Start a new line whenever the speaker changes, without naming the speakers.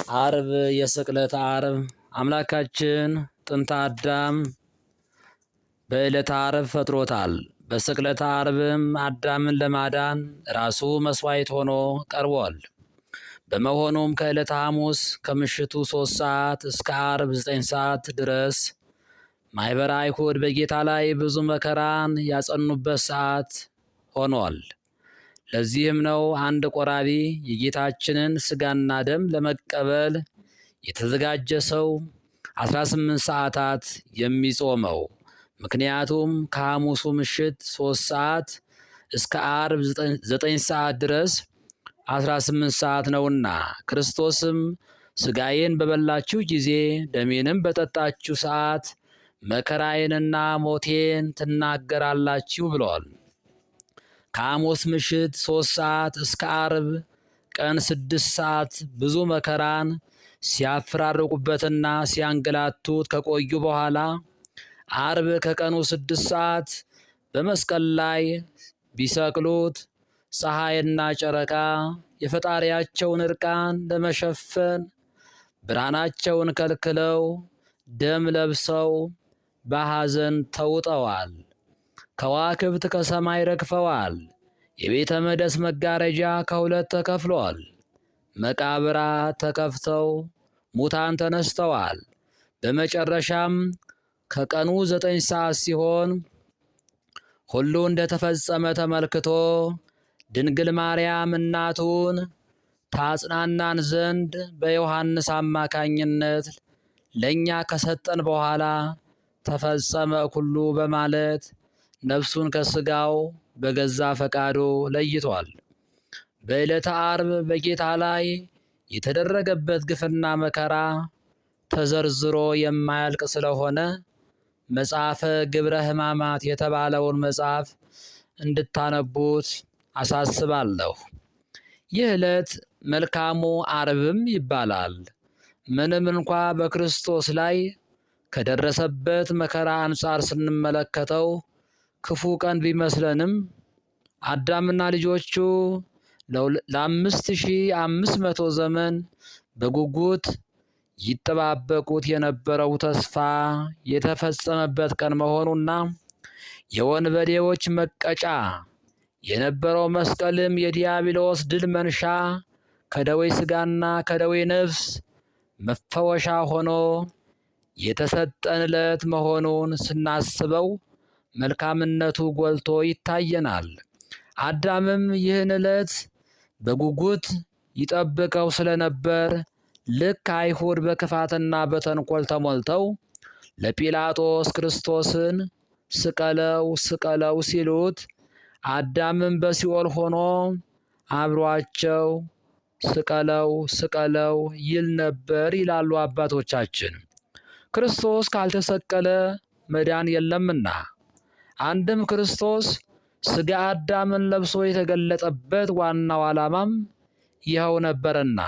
ዓርብ የስቅለት ዓርብ አምላካችን ጥንተ አዳም በዕለተ ዓርብ ፈጥሮታል። በስቅለተ ዓርብም አዳምን ለማዳን ራሱ መስዋዕት ሆኖ ቀርቧል። በመሆኑም ከዕለተ ሐሙስ ከምሽቱ 3 ሰዓት እስከ ዓርብ 9 ሰዓት ድረስ ማኅበረ አይሁድ በጌታ ላይ ብዙ መከራን ያጸኑበት ሰዓት ሆኗል። ለዚህም ነው አንድ ቆራቢ የጌታችንን ሥጋና ደም ለመቀበል የተዘጋጀ ሰው 18 ሰዓታት የሚጾመው። ምክንያቱም ከሐሙሱ ምሽት 3 ሰዓት እስከ ዓርብ 9 ሰዓት ድረስ 18 ሰዓት ነውና። ክርስቶስም ሥጋዬን በበላችሁ ጊዜ ደሜንም በጠጣችሁ ሰዓት መከራዬንና ሞቴን ትናገራላችሁ ብለዋል። ከሐሙስ ምሽት 3 ሰዓት እስከ ዓርብ ቀን 6 ሰዓት ብዙ መከራን ሲያፈራርቁበትና ሲያንገላቱት ከቆዩ በኋላ ዓርብ ከቀኑ 6 ሰዓት በመስቀል ላይ ቢሰቅሉት ፀሐይና ጨረቃ የፈጣሪያቸውን እርቃን ለመሸፈን ብርሃናቸውን ከልክለው ደም ለብሰው በሐዘን ተውጠዋል። ከዋክብት ከሰማይ ረግፈዋል። የቤተ መቅደስ መጋረጃ ከሁለት ተከፍሏል። መቃብራት ተከፍተው ሙታን ተነስተዋል። በመጨረሻም ከቀኑ 9 ሰዓት ሲሆን ሁሉ እንደተፈጸመ ተመልክቶ ድንግል ማርያም እናቱን ታጽናናን ዘንድ በዮሐንስ አማካኝነት ለእኛ ከሰጠን በኋላ ተፈጸመ ኩሉ በማለት ነፍሱን ከስጋው በገዛ ፈቃዱ ለይቷል። በዕለተ ዓርብ በጌታ ላይ የተደረገበት ግፍና መከራ ተዘርዝሮ የማያልቅ ስለሆነ መጽሐፈ ግብረ ሕማማት የተባለውን መጽሐፍ እንድታነቡት አሳስባለሁ። ይህ ዕለት መልካሙ ዓርብም ይባላል። ምንም እንኳ በክርስቶስ ላይ ከደረሰበት መከራ አንጻር ስንመለከተው ክፉ ቀን ቢመስለንም አዳምና ልጆቹ ለ5500 ዘመን በጉጉት ይጠባበቁት የነበረው ተስፋ የተፈጸመበት ቀን መሆኑና የወንበዴዎች መቀጫ የነበረው መስቀልም የዲያብሎስ ድል መንሻ ከደዌ ሥጋና ከደዌ ነፍስ መፈወሻ ሆኖ የተሰጠን ዕለት መሆኑን ስናስበው መልካምነቱ ጎልቶ ይታየናል። አዳምም ይህን ዕለት በጉጉት ይጠብቀው ስለነበር ልክ አይሁድ በክፋትና በተንኮል ተሞልተው ለጲላጦስ ክርስቶስን ስቀለው ስቀለው ሲሉት አዳምም በሲኦል ሆኖ አብሯቸው ስቀለው ስቀለው ይል ነበር ይላሉ አባቶቻችን። ክርስቶስ ካልተሰቀለ መዳን የለምና። አንድም ክርስቶስ ሥጋ አዳምን ለብሶ የተገለጠበት ዋናው ዓላማም ይኸው ነበርና።